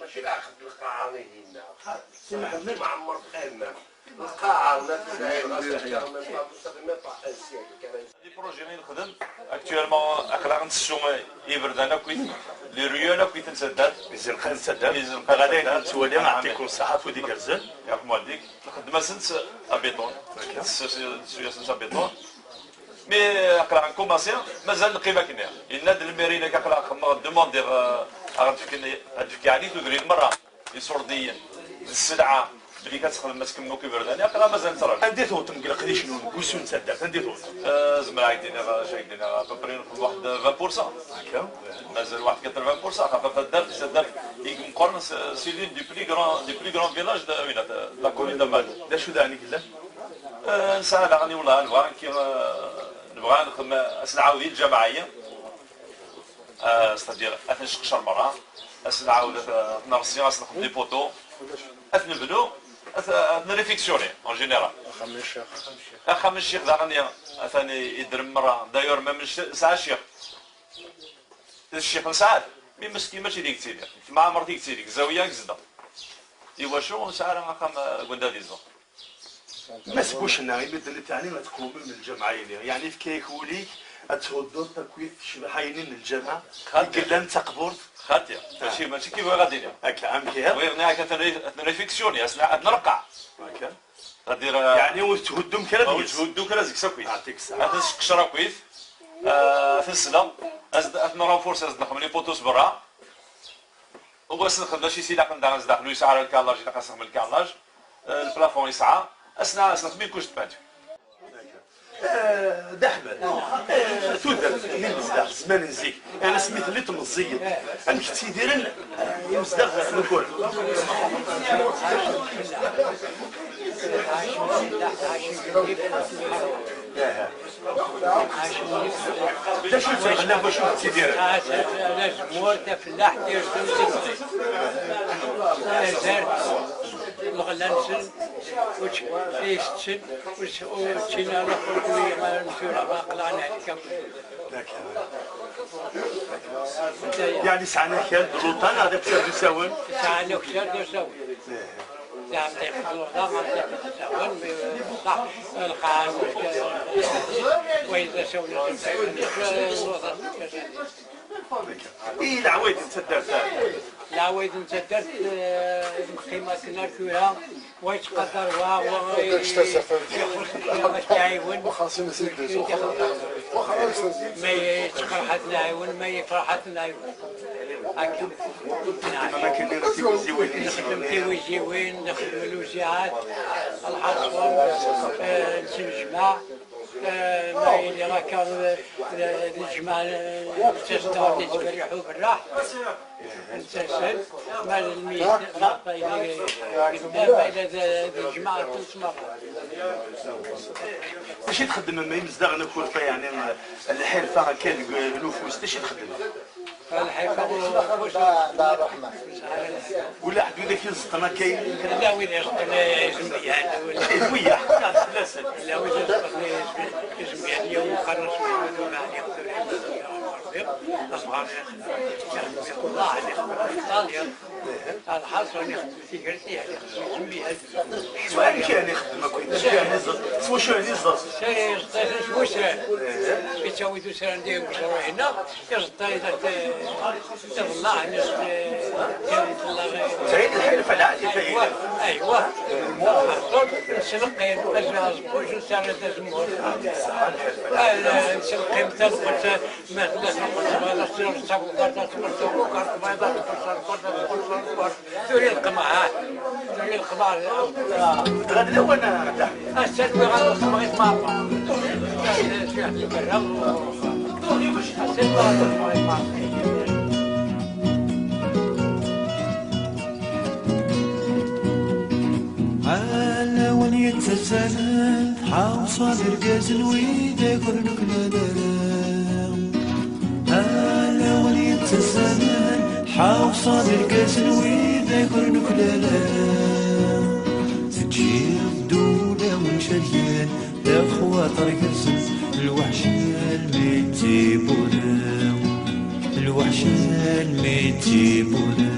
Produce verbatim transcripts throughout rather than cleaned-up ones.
Mačči d lqaɛa i dinna. Si Mḥemmed. Mɛemmer txemmem. Lqaɛa, ma tesɛiḍ, ɣas akka, même pas, même pas un siècle, kan. Des projets i nexdem, actuellement, aql-aɣ ntessu iberdan akkit, les ruelles akkit n taddart. Izelqan n taddart. Izelqan n taddart. Ɣalayen nettwali, yeɛṭikum ṣṣeḥḥa, afud igerrzen. Yarḥem waldik. Nxeddem-asent abiṭun. D'accord. Nsu-, nsu-asent abiṭun. Mi aql-aɣ nkumaṣi, mazal neqqim akkenni. Yenna-d lmiri-nni aql-aɣ xemmeɣ, demandiɣ, euh, ad ɣ-d-fken, ad d-fken yeɛni tudrin merra, iṣurdiyen, d sselɛa, belli ad texdem, ad tkemmel akk iberdan-nni, aql-aɣ mazal nettraǧu. Anda i tewwḍem deg leqdic-nwen, deg wusu n taddart, anda i tewwḍem? Euh, zemreɣ ad k-d-iniɣ, acu ad k-d-iniɣ, à peu près nexdem waḥed vingt pour cent. D'accord. Mazal waḥed quatre-vingts pour cent, xaṭer taddart, taddart i imeqqren, c'est, c'est l'une des plus grands, des plus grands villages de, de la commune de Malu. D acu daɣen i yellan? Euh, nesɛa daɣen i wellah, nebɣa nekki, euh, nebɣa ad nexdem, euh, ad s-nɛawed i lǧameɛ-agi. Euh, c'est-à-dire, ad t-nesseqcer merra, ad s-nɛawed, ad t-, ad t-nreṣṣi, ad s-nexdem des poteaux, ad t-nebnu, ad t-, ad t-nréfectionner, en général. Axxam n ccix. Axxam n ccix daɣen, atan idrem merra. D'ailleurs, même nesɛa ccix. Ccix nesɛa-t, mi meskin mačči deg ttili. Temɛemmer deg ttili, zawiya i yezdeɣ. Iwacu ur nesɛi ara axxam, euh, deg wanda ad yezdeɣ? Mass Bucna, imi d-tenniḍ yeɛni ad tqewmem lǧameɛ-ini, yeɛni yefka-yak wul-ik ad thudduḍ takkwit tecbeḥ ayen n lǧameɛ i yellan d taqburt? Xaṭi, mačči, mačči kif bɣiɣ ad iniɣ. Akka, amek ihi? Bɣiɣ nniɣ-ak ad ten-, ad ten-réfectionner, ad ten-, ad ten-nreqqeɛ. Akka. C'est-à-dire, euh, yeɛni ur tthuddu kra deg-s? Ur tthuddu kra deg-s akkit. Yeɛṭik ṣṣeḥḥa. Ad ten-sseqcer akkit, euh, ad ten-sleɣ, ad, ad ten-renforcer, ad nexdem les poteaux s berra. U ass nxedm acu i s-ilaqen daɣen zdaxel, ur yesɛi ara lkarlaj, ilaq ad s-nexdem lkarlaj. Eh, le plafond yesɛa, ad s-nexdem une couche de peinture. Eh, d Aḥmed, eh, tudert n yimezdaɣ, zzman n zik, ar asmi telliḍ meẓẓiyen, amek ttidiren, eh, yimezdaɣ n ukura? Aha. D acu i ttreɣlen, d acu i ttidiren? Azemmur, tafellaḥt, irden, tazart, lɣella-nsen, ur tt-, i tetten, ur tt-, ur ččin ara, ur tura, aql-aɣ nehlek akk. Yeɛni sɛan akal d luṭan, neɣ d akessar d usawen? Sɛan akessar d usawen. Yeɛṭi-k luḍa, yeɛṭi-k asawen, mi ṣṣeḥ, lqaɛa, wayen d asawen, luḍa. I leɛwayed n taddart? Leɛwayed n taddart, eh, neqqim akken ar tura, wa yettqadar wa, wa yettɛiwen. Ma yettqerḥ ad nɛiwen, ma yefreḥ ad nɛiwen. Akka. Nexdem tiwiziwin, nexdem tiwiziwin, nexdem lewziɛat, lḥaṣun, eh, nettnejmaɛ, eh, ma yili akka, eh, d lǧemɛa, eh, nettas-d nettberriḥ uberraḥ, nettas-d, ma d lmeyt, ma yella d, d lǧemɛa, ttmeṛṛa. D acu i txeddmem, imezdaɣ n Akurfa, yeɛni, lḥirfa akka deg, n ufus, d acu i txeddmem? Wala ḥedd widak iẓeṭṭen akka. Yella wid iẓeṭṭen izembiyan. Wiyya, ḥkiɣ fell-asen. Yella wid iẓeṭṭen izembiyan, yiwen uxxam asmi tura ɛni tura asɣar. Lḥaṣun, tigert, yeɛni, xeddmen izembiyan. S wacu yeɛni xeddem akk? S wacu yeɛni ẓẓaẓ? S wacu yeɛni ẓẓaẓ? Yettawi-d usran di Iẓeṭṭa-ines, iḍellaɛen-is, iḍellaɛen. Sɛid lḥilfa lɛali tayri. Aywa, aywa. Nsleqqim, azeqquc, nserred azemmur. Nsleqqim talqut, ma tella talqut tbayḍa, tura talqut tbayḍa, tura talqut. Turi lqemɛa, turi lqemɛa. Ɣad lawan, a Dda Ḥmed. Ass-a nwiɣ ad nxemmeɣ i tmeṛṛa. Ass-a nwiɣ ad nxemmeɣ i tmeṛṛa. Ala win yettazzalen, tḥawṣa d irgazen widak ur nuklal ara. Ala win yettazzalen, tḥawṣa d irgazen widak ur nuklal ara. Teǧǧiḍ-d ulawen cerken, lexwaṭer gersen, lweḥc almi tt-iwwura, lweḥc almi tt-iwwura.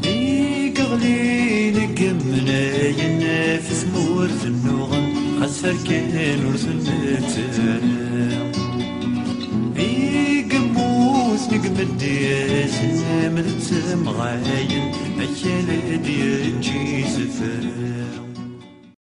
I yeɣlin deg imennayen ɣef tmurt nnuɣen, xas rkan ur ten-nettara. I yemmuten deg imedyazen, ma d temɣayin, akal ad yeǧǧ isefra.